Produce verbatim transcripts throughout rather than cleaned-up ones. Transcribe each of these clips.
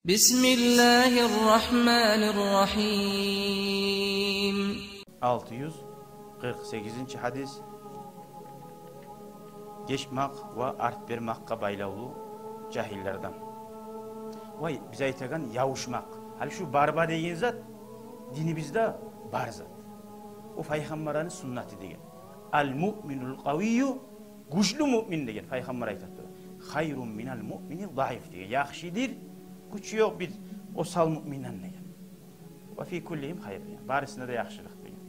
بسم الله الرحمن الرحيم. Алты юз къыркъ сегизинчи гьадис. Гечмакъ ва арт бермакъгъа байлавлу жагьиллерден. Вай, биз айтагъан явушмакъ. Гьали шу барба деген зат динибизде бар зат. О пайхаммарны суннаты деген. Ал-муъминул къавийю, гючлю муъмин деген пайхаммар айтып тура. Хайрун минал муъмини зайиф деген. Яхшыдыр, гючю ёкъ бир осал муъминден деген. Ва фи куллигьим хайр деген. Барысына да яхшылыкъ деген.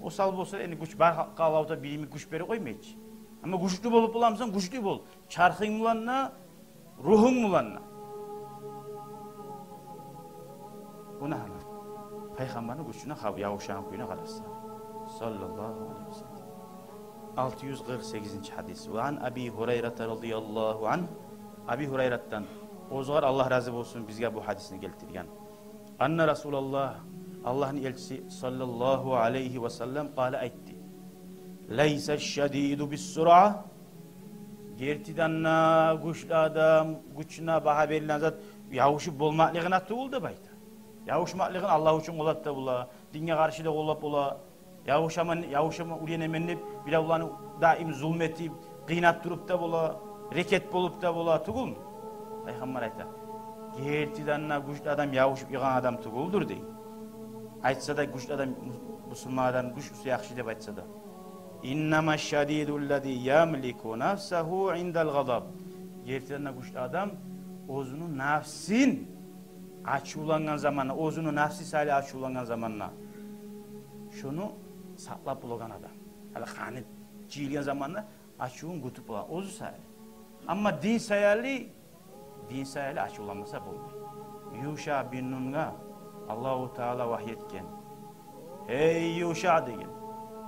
Осал болса, энни гюч бар халкъгъа Аллагьу Таала бир йимик гюч бере къоймай чы. Амма гючлю болуп боламысан, гючлю бол. Чархынг булан да, ругьунг булан да. Бу не гьама? Пайхаммарны гючюне, хаб-, явушагъан кююне къараса. Саллаллагьу алайгьи ва саллам. Алты юз къыркъ сегизинчи гьадис. Ва ан Аби Гьурайрата радияллагьу ангь. Аби Гьурайратдан, огъар Аллагь рази болсун, бизге бу гьадисни гелтирген. Анна Расулаллагь, Аллагьны элчиси саллаллагьу алайгьи ва саллам, къала, айтды: «Лайса шадиду бис-сура». Гертиден де гючлю адам, гючюне багьа берилген зат явушуп болмакълыгъына тюгюл деп айта. Явушмакълыгъын Аллагь учун къылат да бола, динге къаршы да къоллап бола. Явушаман, явушаман, уьйренемен деп, биревлени даим зулму этип, къыйнап туруп да бола, рекет болуп да бола, тюгюлмю? Пайхаммар айта: «Гертиден де гючлю адам явушуп йыгъагъан адам тюгюлдюр», — дей. Айтса да, гючлю адам, бусурман адам гючлюсю яхшы деп айтса да. «Иннама шадиду ллази ямлику нафсагьу индал гъадаб». Гертиден де гючлю адам оьзюню нафсин ачувлангъан заманда, оьзюню нафси саялы ачувлангъан заманда шону сакълап болагъан адам. Гьали къаны жыйылгъан заманда ачувун гютюп болагъан оьзю саялы. Амма дин саялы, дин саялы ачувланмаса болмай. Юша бин Нунгъа Аллагьу Таала вагьй этген. «Гьей Юша, — деген,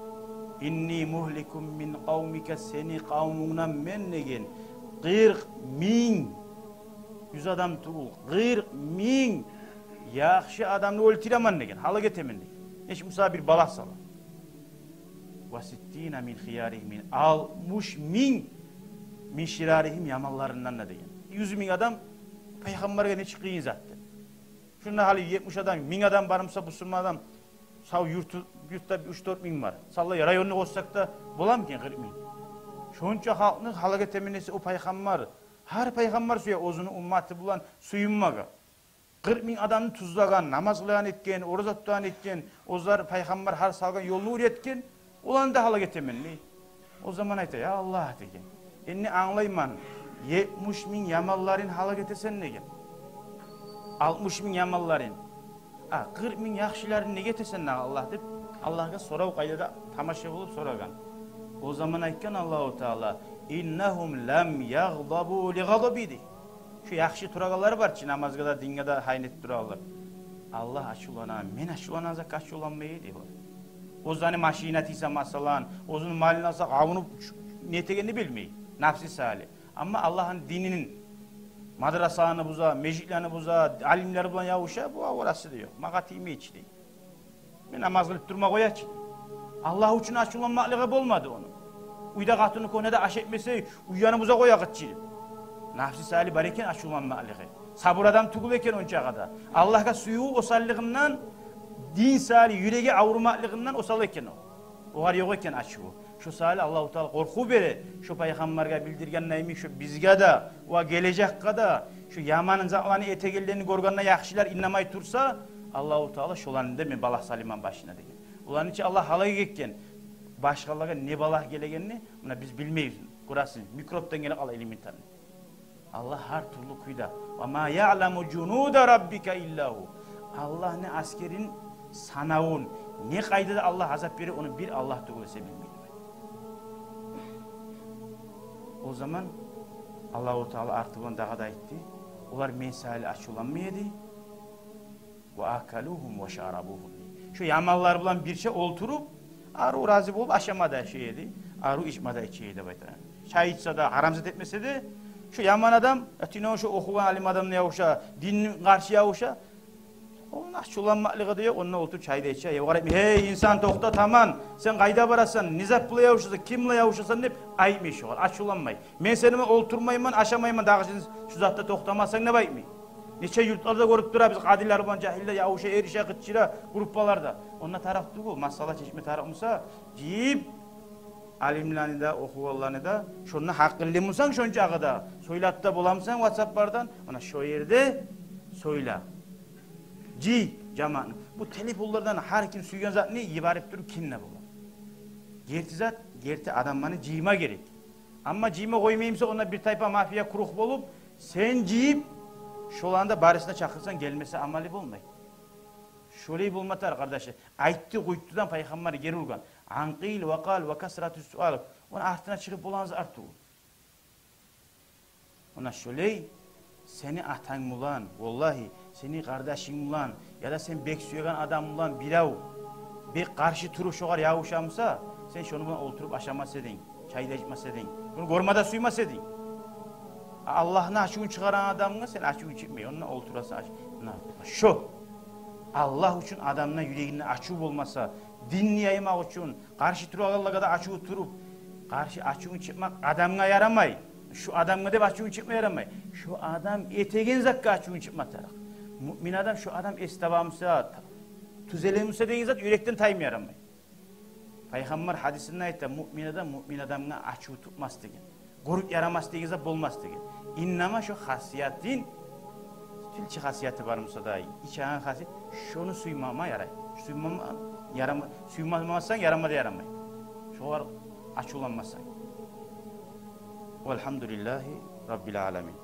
— инни мугьликун мин къавмика, сени къавмунгдан мен, — деген, — къыркъ минг, юз адам тюгюл, къыркъ минг яхшы адамны оьлтюремен, — деген, — гьалак этемен», — деген. Нечик буса бир балагь сала. «Ва ситтина мин хияригьим, алтмыш минг, мин шираригьим, яманларындан да», — деген. Юз минг адам пайхаммаргъа нечик къыйын затды. Шунда гьали етмиш адам, минг адам бар буса, бусурман адам, сав юрту, юртда уьч-дёрт минг бар. Савлай районну къошсакъ да боламы экен къыркъ минг? Шонча халкъны гьалак этемен десе, о пайхаммар, гьар пайхаммар сюе оьзюню умматы булан сююнмеге. Къыркъ минг адамны тюзлеген, намаз къылагъан этген, ораза тутагъан этген, оьзлер пайхаммар гьар салгъан ёлну уьйретген, оланы да гьалак этемен дей. О заман айта: «Я Аллагь, — деген, — энни англайман, етмиш минг яманларын гьалак этесен, — деген, — алтмыш минг яманларын. А къыркъ минг яхшыларын неге этесен дагъы, Аллагь?» — деп, Аллагьгъа сорав къайда да тамаша болуп сорагъан. О заман айтгъан Аллагьу Таала: «Иннагьум лам ягъдабу ли гъадаби», — дей. Шу яхшы турагъанлар бар чы, намазгъа да, динге де гьайын этип турагъанлар. Аллагь ачувлана, мен ачувланагъан затгъа ачувланмай эди олар. Оьзлени машинин тийсе, масала, оьзюню малын алса, къавунуп, не этегенин билмей, нафси саялы. Амма Аллагьны динин, мадрасаны буза, межитлени буза, алимлер булан явуша, бу аварасы да ёкъ, магъа тиймей чи дей. Мен намаз къылып турма къоя чы. Аллагь учун ачувланмакълыгъы болмады ону. Уьйде къатыны кёне де аш этмесе, уьйню буза къоя къычырып. Нафси саялы бар экен ачувланмакълыгъы. Сабур адам тюгюл экен ончакъы да. Аллагьгъа сюювю осаллыгъындан, дин саялы юреги аврумакълыгъындан осал экен о. Огъар ёкъ экен ачуву. Шо саялы Аллагьу Таала къоркъув бере, шо пайхаммаргъа билдиргендей йимик, шо бизге де ва гележекге де шо яман затланы этегенлерин гёргенде яхшылар иннемей турса, Аллагьу Таала шоланы да мен балагь саламан башына деген. Оланы чы Аллагь гьалак этген. Башгъалагъа не балагь гелегенни муна биз билмейбиз. Гёресен, микробдан гелип къала элементарный. Аллагь гьар тюрлю кюйде. «Ва ма яъламу жунуда раббика илла гьу». Аллагьны асгерин санавун, не къайдада Аллагь азап бере, ону бир Аллагь тюгюл эсе билмей деп айта. О заман Аллагьу Таала арты булан дагъы да айтды: «Олар мен саялы ачувланмай эди». «Ва акалугьум ва шарабугьум». Шо яманлар булан бирче олтуруп, арив рази болуп ашама да ашай эди, арив ичме де иче эди деп айта. Чай ичсе де, гьарам зат этмесе де, шо яман адам, этине шо охугъан алим адамны явуша, динни къаршы явуша, ону ачувланмакълыгъы да ёкъ, онда олтуруп чай да иче. Огъар айтмай: «Гьей, инсан, токъта, таман, сен къайда барасан, не зат булан явушасан, ким булан явушасан?» — деп айтмай шогъар, ачувланмай. «Мен сени булан олтурмайман, ашамайман, дагъы сен шу затда токътамасанг», — деп айтмай. Нече юртларда гёрюп турабыз, къадилер булан жагьиллер явуша, эрише, къычыра группаларда. Онда тарыкъ тюгюл, масъала чечме тарыкъ буса, жыйып алимлени де, охугъанланы да, шонда гьакъыллы бусанг, шончакъы да сёйлеп де боламысан ватсаплардан, муна шо ерде сёйле. Жый жамаатны. Бу телефонлардан гьар ким сюйген затны йиберип туруп ким де бола. Герти зат, герти адамланы жыйма герек. Амма жыйма къоймаймыса, онда бир тайпа мафия круг болуп, сен жыйып, шоланы да барысын да чакъырсанг, гелмесе, амалы болмай. Шолай болма тарыкъ, къардашым. Айтды-къуйтдудан Пайхаммар гери ургъан. Анкъил ва къал ва касрату суал. Ону артына чыгъып болагъан зат тюгюл. Муна шолай сени атанг булан, валлагьи, сени къардашынг булан, яда сен бек сюеген адамынг булан бирев бек къаршы туруп шогъар явуша буса, сен шону булан олтуруп ашамас эдинг, чай да ичмес эдинг, шону гёрме де сюймес эдинг. А Аллагьны ачувун чыгъарагъан адамгъа сен ачувунг чыкъмай, онда олтурасан, ач-, муна шо. Аллагь учун адамны юрегинде ачув болмаса, динни яймакъ учун, къаршы турагъанлагъа да ачуву туруп, къаршы ачувунг чыкъмакъ адамгъа ярамай. Шу адамгъа деп ачувунг чыкъма ярамай. Шу адам этеген затгъа ачувунг чыкъма тарыкъ. Муъмин адам шу адам эс таба буса, тюзеле буса деген зат юрекден тайма ярамай. Пайхаммар гьадисинде айта, муъмин адам муъмин адамгъа ачув тутмас деген. Гёрюп ярамас деген зат болмас деген. Иннама шо хасиятын, тилчи хасияты бар буса да, ичеген хасият, шону сюймеме ярай. Сюймеме ярама-, сюймесенг ярама да ярамай. Шогъар ачувланмасанг. Валгьамдулиллагьи раббил аламин.